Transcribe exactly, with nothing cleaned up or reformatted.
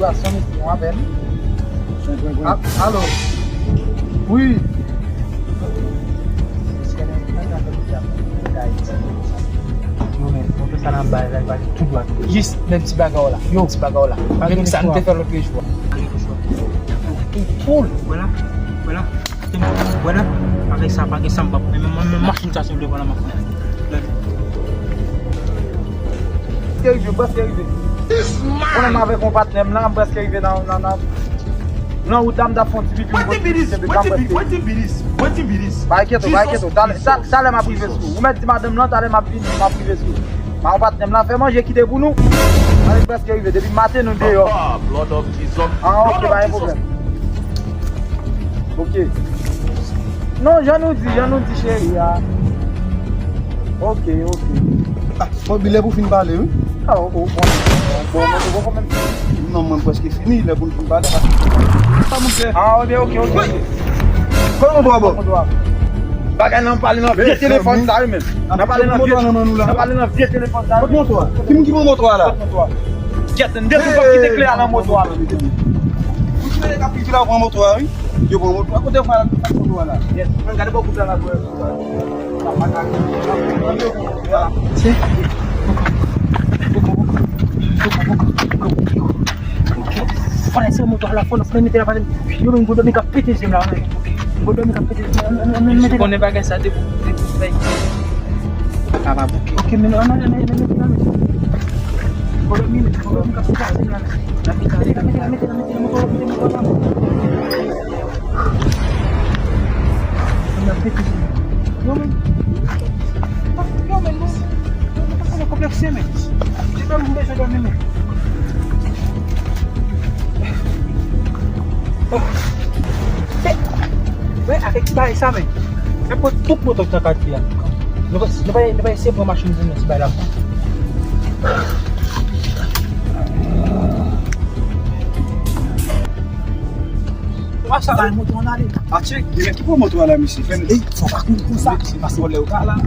Sa sonn yon apèl. A- Alo. Wi. Yo, men, montre sa nan bay la, li pale tou dwat. Jis menm ti bagay la. Yo, ti bagay la. Menm sa nou te fè lòt jou a. Poul. Vwala. Vwala. Vwala. Avèk sa, pa gen sa m p ap fè. Men mwen, men machin sa, se vle, vwala, m ap fè. Prèske rive, prèske rive. Mwen menm avèk yon patnè m la, m prèske rive nan, nan, nan, nan wout la, m t ap fè yon ti pipi, m pran ti pipi, m prèske. Pa enkyete w, pa enkyete w. Talè, ta- talè m ap rive sou ou. Ou mèt di madanm lan, talè m ap vini, m ap rive sou ou. Mwen avèk patnè m la, fè manje kite pou nou. Talè m prèske rive, depi maten nou deyò. Ah, ok, pa gen pwoblèm. Ok. Non, jan nou di, jan nou di cheri a. Ok, ok. Ah, bon, bilè pou fin pale, wi. Ah, o, o, bon, bon, bon, bon, bon, bon, bon. Non, mwen prèske fini, lè pou n fin pale. Sa moun fè? Ah, ok, ok, ok. Kote montwa bò? Bagay nan pale nan vye telefòn sa, wi, menm. Nan pale nan vye, nan pale nan vye telefòn sa, wi. Kote montwa? Ki moun ki pran montwa la? Kote montwa? Gyèt, m depi w ap kite kle a nan moto a, menm. Ou ki mete kap ki la pran moto a, wi. Yo pran moto a. Kote fwa la ki pran moto a la? Yes. Mwen gade bò kout la la, bro. Se. Fò lese moto a la, fò, fò mete la, pa. Yo, men gwo dòmi k ap pete je m la, wi. Gwo dòmi k ap pete je m la. Mete la. Konnen bagay sa te pou, te pou fè. Papa bouke. Ok, men non, non, non, non, non, non. Fò dòmi, fò dòmi k ap pete je m la. Mete la, mete la, mete la, mete la, mete la, mete la. Yo, men. Yo, men, non. Mwen pa konn konplekse, men. Se pa mwen bezwen dòmi, men. Oh. Wè, avèk ti bagay sa, men. N ap pran tout moto ki nan katye a. Nou va, nou va, nou va eseye pran machin pou nou, ti bagay la. Wè sa. Bay moto an ale. Atye, gen ki pran moto a la, mesye? Fè n. Ey, fò pa kouri konsa. Paske lè ou ka la.